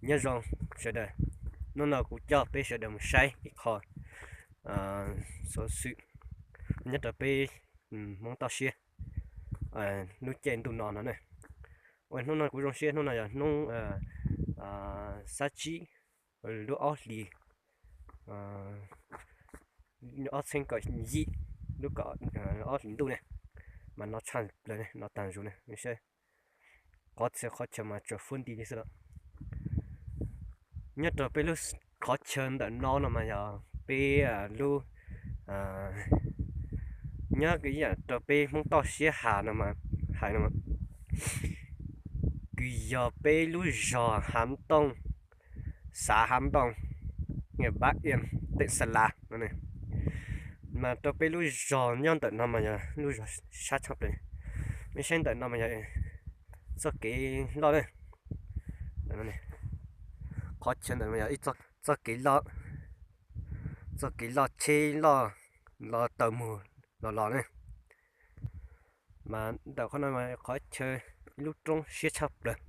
Nyob zoo sawv daws, hnub no kuv coj peb sawv daws mus saib ib qho xov xwm nyob rau peb Hmoob toj siab lub caij ntuj no no na. Ua hnub no kuv zoo siab, hnub no yog hnub xab tsib lub ob hlis, ob txheeb kaum yim lub ob hlis ntuj ne, mas no tshaj plaws ne, no tag zus ne, saib qhov txhia qhov chaw mas tsuas fuab nti li xwb lawm. Nyob rau peb lub qhov chaw ntawm no no mas yog peb lub, nyob ib yam rau peb Hmoob toj siab has no, hais no, kws yog peb lub zos Hav Ntooj, xav Hav Ntooj, npab iam teem xa las no. Mas rau peb lub zos nyob ntawm no mas yog lub zos sab tshaj plaws. Mej saib ntawm no mas yog txoj kev loj na. Qhov chaw ntawm no yog ib txoj kev loj, txoj kev loj tsheb loj los taw mus los los ne. Mas ntawm qhov no mas qhov chaw ib lub roob siab tshaj plaws,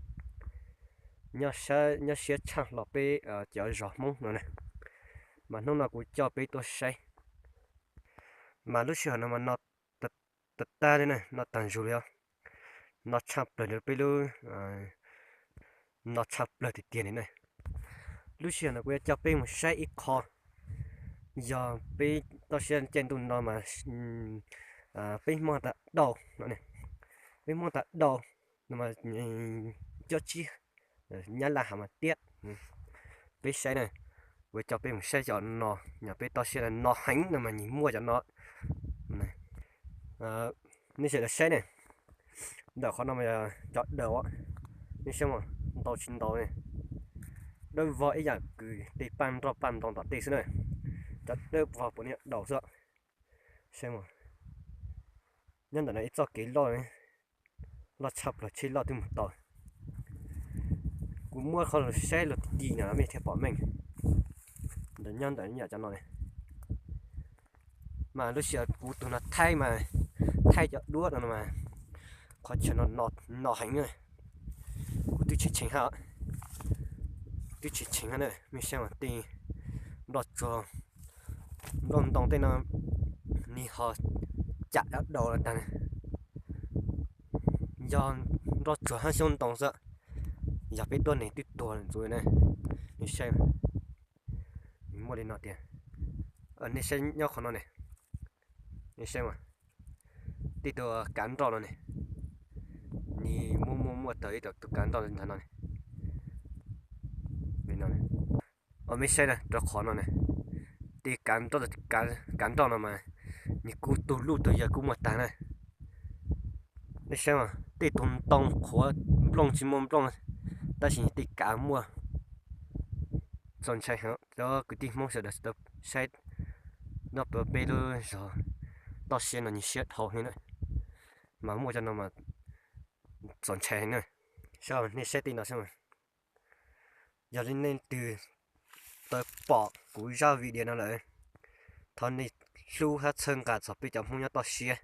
nyob siab tshaj los peb cov zos Hmoob no na. Mas hnub no kuv coj peb tuaj saib, mas lub sij hawm no mas no tag tag li na, no tag zus li os, no tshaj plaws li peb lub, no tshaj plaws tiag tiag li na. Lub sij hawm no kuv yuav coj peb mus saib ib qho, yog peb toj siab caij ntuj no mas peb Hmoob has tas daus no, peb Hmoob has tas daus no mas cob tsib, Nyab Laj has mas tiab. Peb saib na, kuv yuav coj peb mus saib cov no, yog peb toj siab no heev no mas nws muaj cov no. Nej sawv daws saib ne, ntawm qhov no mas yog cov daus, nej saib mas ntau tsis ntau ne, dawb vog ib yam kws tej paj nroj paj ntoo tom tej xwb na, cov dawb vog puav leej yog daus xwb. Saib mas, nyob ntawm no ib txoj kev loj, loj tshaj plaws, tsheb loj twb mus tau. Kuv muab qhov lug saib lug ti ti no mej thiaj pom meej. Ntawm nyob ntawm yam cov no ne, mas lub sij hawm kuv tus no thaij mas, thaij cov duab no mas qhov chaw no no heev na. Kuv twb tsheej tsheej hab, twb tsheej tsheej hab na, mej saib mas tej nroj tsuag, nplooj ntoo tej no nws ho cam dab daus los tag. Yog nroj tsuag hab xyoob ntoo xwb, yog peb tuab neeg twb tuag ntxuv na. Nej saib, nws muaj li no tiag. Nej saib nyob qhov no ne, nej saib mas, tej tus kav nroj no ne, nws muaj muaj muaj tawm ib tus kav nroj ntawm no ne. Mej saib na, rau qhov no ne, tej kav nroj no mas nws kuj tug luj tug yaw kuj muaj tag na. Nej saib mas tej tug ntoo qhuav nplooj tsis muaj nplooj, tab sis tej kav muaj. Txaus ntshai heev, cov kwv tij Hmoob sawv daws tau saib nyob peb lub zos toj siab no nws siab dhau heev na, mas muaj cov no mas txaus ntshai heev na. Saib, nej saib tej no saib mas, yog li nej leej twg tau pom kuv zaj video no lawm, thov nej hlub hab txhawb nqa txog peb cov Hmoob nyob toj siab.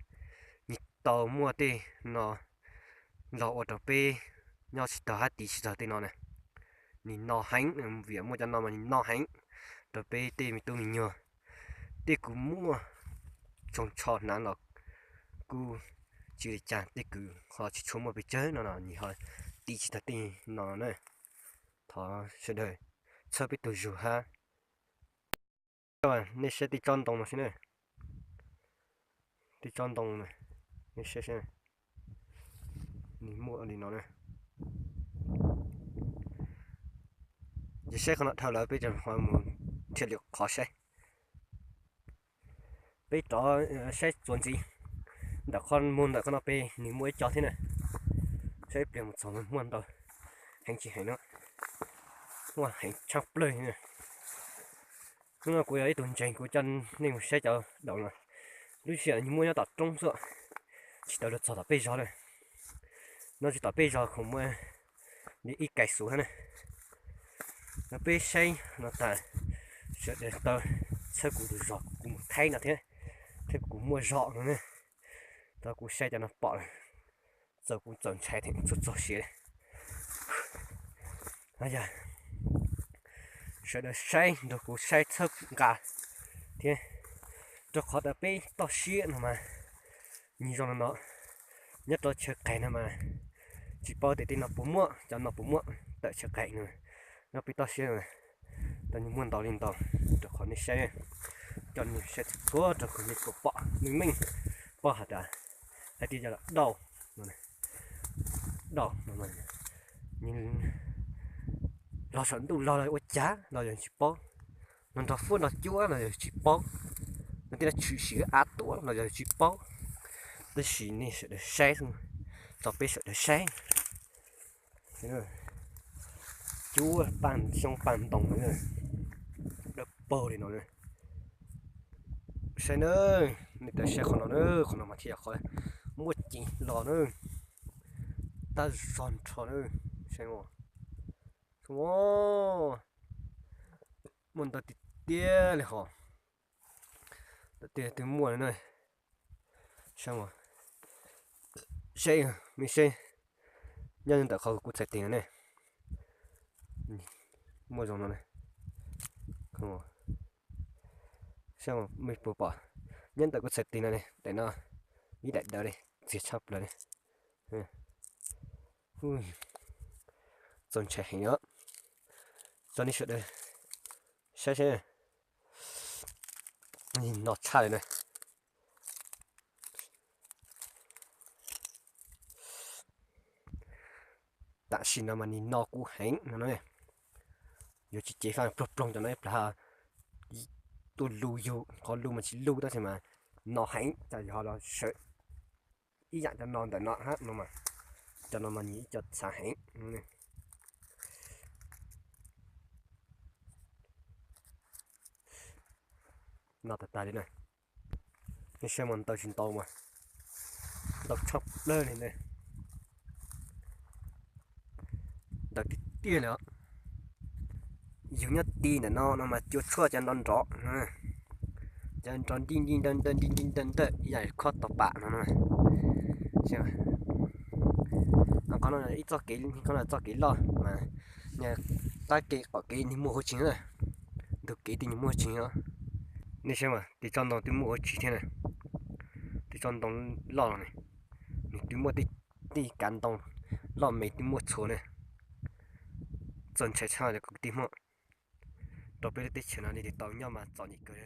Nws tau muaj tej no los ua rau peb nyob tsis taus hab tiv tsis taus tej no na. Nws no heev, vim muaj cov no mas nws no heev rau peb tej me tub me nyuam. Tej kws muaj tsoos tsho hnav los kuj tsis li cas, tej kws ho tsis tshua muaj pes tsawg no los nws ho tiv tsis taus tej no na. Thov sawv daws txhawb peb tug zug hab. Nej saib tej tsob ntoo no saib na, tej tsob ntoo, nej saib saib, nws muaj li no na. Ces saib qhov no dhau lawm peb mus thiaj li qhov saib. Peb rov saib txuas ntxiv ntawm qhov muag ntawm qhov no peb nws muaj ib co thiab na. Saib ib pliag mus txog muaj ntau heev tsis heev no, muaj heev tshaj plaws. Hnub no kuv yog ib tug ntseeg kuv coj nej mus saib cov daus no. Lub sij hawm nws muaj nyob tom roob xwb, tsis tau los txog tom peb zos na. No tsis tom peb zos khoom muaj li ib kais xuv hab na. Yog peb saib no tas, sawv daws tau txhawb kuv tus zog kuv mus thaij no thiab, thiab kuv muaj zog no ne. Tau kuv saib cov no pom lawm, txaus kuv txaus ntshai thiab txaus txog siav li. Yog Sawv daws saib nrog kuv saib txhawb nqa thiab, rau qhov tias peb toj siab no mas nyob zoo no no, nyob rau chaw qeeg no mas tsis paub tias tej no puas muaj, cov no puas muaj tawm chaw qeeg no. Nyob peb toj siab no, cov neeg muaj ntau li ntau, rau qhov nej saib, coj nej saib txhua txhua rau kom nej puas pom meej meej, paub hais tias hais tias yog los dauj no, dauj no, los saum ntuj los los ua cav los yog tsis paub, los nrog fuab nrog cuab los yog tsis paub, los tej no tshwm sim av tuaj los yog tsis paub. Tab sis nej sawv daws saib xwb, tso peb sawv daws saib. Cuab paj xyoob paj ntoo dawb paug li no. Saib na, nej tau saib qhov no na, qhov no mas thiaj yog qhov muaj ceem los na, tab zog nrho na. Saib, muaj ntau tiag tiag li hos, ntau tiag twb muaj na. Saib, saib, nej saib, nyob ntawm qhov kuv txhais tes no ne, muaj zoo no ne. Saib, mej puas pom, nyob ntawm kuv txhais tes no ne, daim no ib daim dawb li, txias tshaj plaws li. Txaus ntshai heev os. Tso nej sawv daws saib seb, no tshaj li na. Tam sim no mas nim no kuv heev no, yuav tsis ceev faj ploog ploog cov no ib plag, tuaj lug yug qhov lug mas tsis lug tab sis mas no heev, cas yog los sawv ib yam cov no ntawm no hab no mas, cov no mas nws ib co txhav heev. No tag tag li na, nej saib mas ntau tsis ntau mas ntau tshaj plaws li na. Ntau tiag tiag li os. Yug nyob ti ntawm no no mas cua tshuaj cov nrov nrov, cov nrov nti nti ntaw ntaw nti nti ntaw ntaw ib yam khob tau pam no. Qhov no ib txoj kev, qhov no txoj kev loj mas, qab kev qaum kev niag muaj hauv tsev na, ntug kev twb niag muaj hauv tsev os. Nej saib mas tes tsob ntoo twb muaj hauv tsev thiab na, tes tsob ntoo loj los ne, nws twb muaj tej kav ntoo loj me twb muaj txhua na. Txaus ntshai tshaj li kwv tij Hmoob, rau peb lub teb chaws no nej tsis tau nyob mas txom nyem kawg.